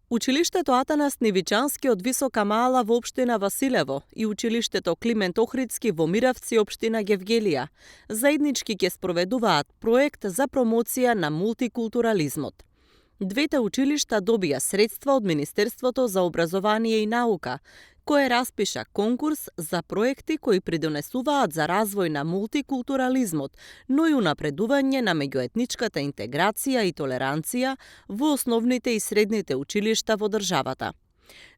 Училиштето Атанас Нивичански од Висока Мала во општина Василево и Училиштето Климент Охридски во Миравци, општина Гевгелија, заеднички ќе спроведуваат проект за промоција на мултикултурализмот. Двете училишта добија средства од Министерството за образование и наука, кое распиша конкурс за проекти кои придонесуваат за развој на мултикултурализмот, но и унапредување на меѓуетничката интеграција и толеранција во основните и средните училишта во државата.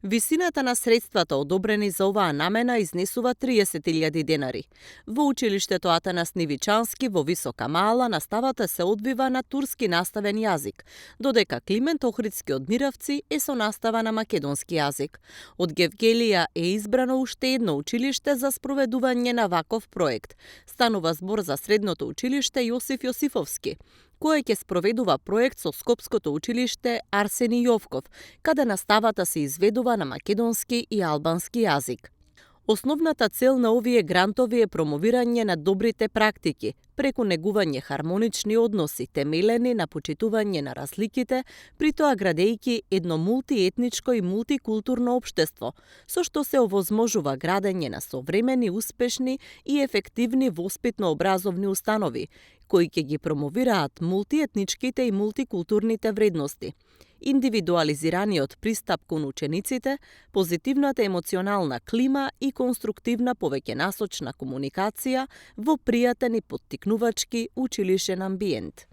Висината на средствата одобрени за оваа намена изнесува 30.000 денари. Во училиштето Атанас Нивичански во Висока Мала наставата се одвива на турски наставен јазик, додека Климент Охридски од Миравци е со настава на македонски јазик. Од Гевгелија е избрано уште едно училиште за спроведување на ваков проект. Станува збор за средното училиште Јосиф Јосифовски, кое ќе спроведува проект со Скопското училиште Арсени Јовков, каде наставата се изведува на македонски и албански јазик. Основната цел на овие грантови е промовирање на добрите практики, преку негување хармонични односи, темелени на почитување на разликите, при тоа градејќи едно мултиетничко и мултикултурно општество, со што се овозможува градење на современи, успешни и ефективни воспитно-образовни установи, кои ќе ги промовираат мултиетничките и мултикултурните вредности, индивидуализираниот пристап кон учениците, позитивната емоционална клима и конструктивна повеќе насочна комуникација во пријатен и поттикнувачки училишен амбиент.